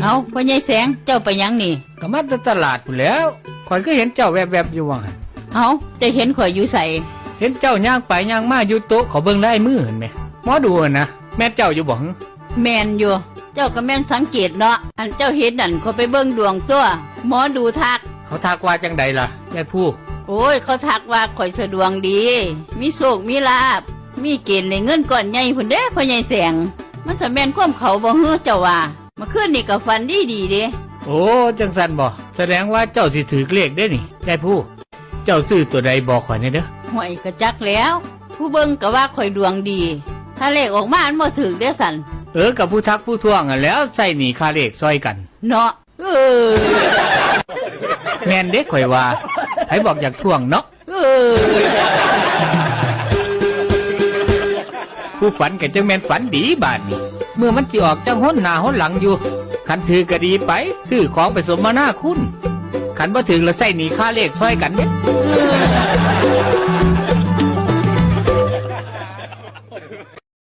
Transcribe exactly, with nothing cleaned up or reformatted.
เอา พ่อใหญ่แสง เจ้าไปหยังนี่ ก็มาแต่ตลาดพู้นแหล้ว ข้อยคือเห็นเจ้าแวบๆอยู่ว่าหั่น เอา เจ้าเห็นข้อยอยู่ไส เห็นเจ้าย่างไปย่างมาอยู่โต๊ะเขาเบิ่งลายมือหั่นแหม หมอดูหั่นนะ แม่นเจ้าอยู่บ่หึ แม่นอยู่ เจ้าก็แม่นสังเกตเนาะ อันเจ้าเห็นนั่นข้อยไปเบิ่งดวงตั๊ว หมอดูทัก เขาทักว่าจั่งใดล่ะ ยายภู โอ้ย เขาทักว่าข้อยสิดวงดี มีโชคมีลาภ มีเกณฑ์ได้เงินก้อนใหญ่พู้นเด้ พ่อใหญ่แสง มันสิแม่นความเขาบ่หือเจ้าว่า เมื่อคืนนี่ก็ฝันดีดีเด้ โอ้ จั่งซั้นบ่ แสดงว่าเจ้าสิถืกเลขเด้นี่ ยายภู เจ้าซื้อตัวใดบอกข้อยแหน่เด้อ ห่วย ก็จักแหล้ว ผู้เบิ่งก็ว่าข้อยดวงดี ถ้าเลขออกมามันบ่ถืกเด้ซั้น เออ ก็ผู้ทักผู้ท้วงหั่นแหล้ว ใช้หนี้ค่าเลขซ่อยกัน เนาะ เออ แม่นเด้ข้อยว่า ไผบอกอยากท้วงเนาะ เออ ผู้ฝันก็จั่งแม่นฝันดีบาดนี้ มื้อมันสิออกจั่งหนหน้าหนหลังอยู่ คันถืกก็ดีไป ซื้อของไปสมนาคุณ คันบ่ถืกละใช้หนี้ค่าเลขซ่อยกันเด้